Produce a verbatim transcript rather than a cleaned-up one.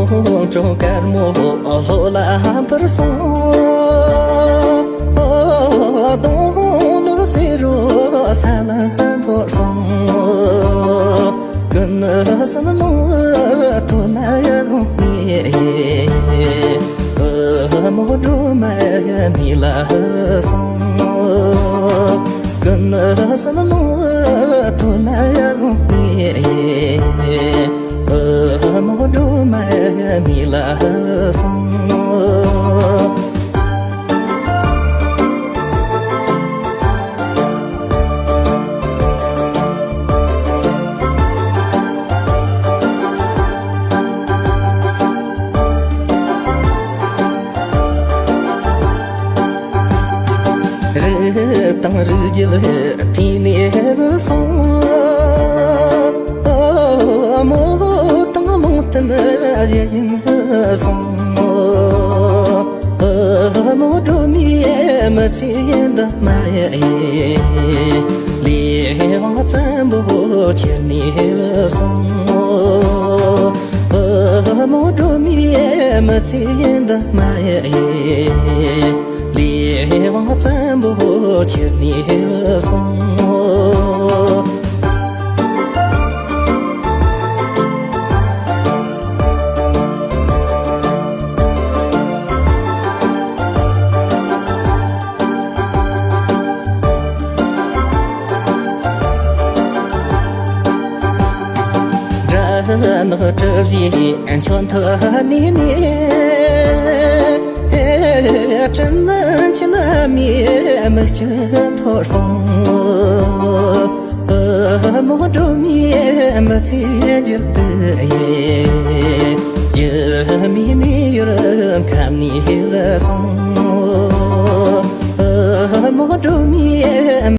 ཁོང་ཁྲོ་དཀར་མོ་ལྷོ་ལ་འཕུར་སོང་། སྡོང་ལོ་སེར་རོ་ས་ལ་འཐོར་སོང་། ཀུན་གསུམ་ལོ་ཐོ་ལ་ཡ་ལོང་ནས། ཨ་མོ་སྒྲོལ་མ་མི་ལ་སོང་། ཀུན་གསུམ་ལོ་ཐོ་ལ་ཡ་ལོང་ནས། ཨ་མོ་སྒྲོལ་མ་མི་ལ་སོང་། རི་དང་རི་རྒྱལ་དེ་ནས་སོང་། མོ་དང་ལུང་བསྟན་གཞི་བཞིན་སོང་། མོ་སྒྲོལ་མའི་མི་ཚེ་འདི་མ་ཡལ། ལས་དབང་བཙན་པོ་ཁྱེར་ནས་སོང་། མོ་སྒྲོལ་མའི་མི་ཚེ་འདི་མ་ཡལ། ལས་དབང་བཙན་པོ་ཁྱེར་ནས་སོང་། སྦྲ་ནག་གྲུ་བཞིའི་མཆོད་ཐོག་ནས་ནི། སྤྲིན་ཆེན་མིའི་མིག་ཆུ་འཐོར་སོང་། མོ་སྒྲོལ་མའི་མི་ཚེ་རྒྱུད་དུ་ཡེ། རྒྱུ་མའི་ནི་ཡུལ་ཁམས་ནས་བཟི་སོང་།